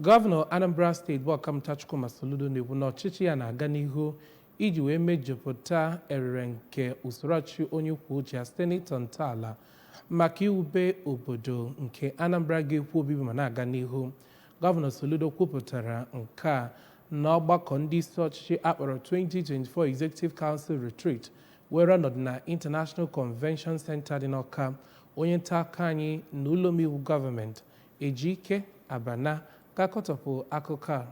Gọvanọ Anambra Steeti bụ Ọkammụta Chukwuma Soludo na-ekwu na ọchịchị ya na-aga n'ihu iji wee mejupụta erere nke usoro ọchịchị onye kwuo uche ya site n'ịtọ ntọala maka iwube obodo nke Anambra ga-ekwu obibi ma na-aga n'ihu. Gọvanọ Soludo kwupụtara nke a n'ọgbakọ ndị isi ọchịchị akpọrọ 2024 Executive Council Retreat were ọnọdụ na International Convention Center dị n'Awka. Onye nta akụkọ anyị na ụlọ omeiwu gọọmenti, Ejike Abana, ga-akọtọpụ akụkọ a.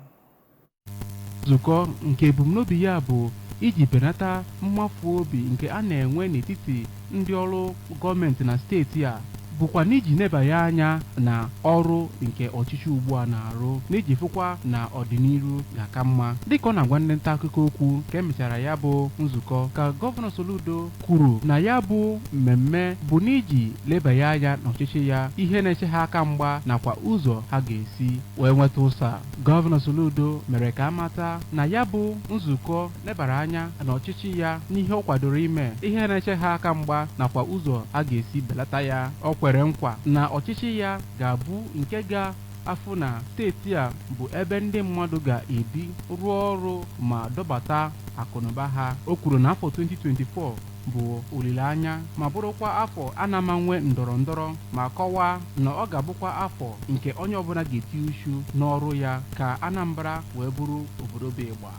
Nzukọ nke ebumnobi ya bụ iji benata mmafu obi nke a na-enwe n'etiti ndị ọrụ gọọmenti na steeti a, bụkwa n'iji nebanye anya na ọrụ nke ọchịchị ugbu a na-arụ n'iji fụkwa na ọdịnihu ga-aka mma. Dịka ọ na-agwa ndị nta akụkọ okwu ka emechara ya bụ nzukọ, ka Gọvanọ Soludo kwuru na ya bụ mmemme bụ n'iji lebanye anya n'ọchịchị ya, ihe na-eche ha aka mgba nakwa ụzọ ha ga-esi wee nweta ụsa. Gọvanọ Soludo mere ka amata na ya bụ nzukọ lebara anya n'ọchịchị ya, n'ihe ọ kwadoro ime, ihe na-eche ha aka mgba nakwa ụzọ a ga-esi belata ya. Ọ kwere nkwa na ọchịchị ya ga-abụ nke ga-afụ na steeti a bụ ebe ndị mmadụ ga-ebi, rụọ ọrụ ma dọbata akụnụba ha. O kwuru na afọ 2024 bụ olileanya ma bụrụkwa afọ a na-ama nwe ndọrọ ndọrọ, ma kọwaa na ọ ga-abụkwa afọ nke onye ọbụla ga-eti uchu n'ọrụ ya ka Anambra wee bụrụ obodo bụ ịgba.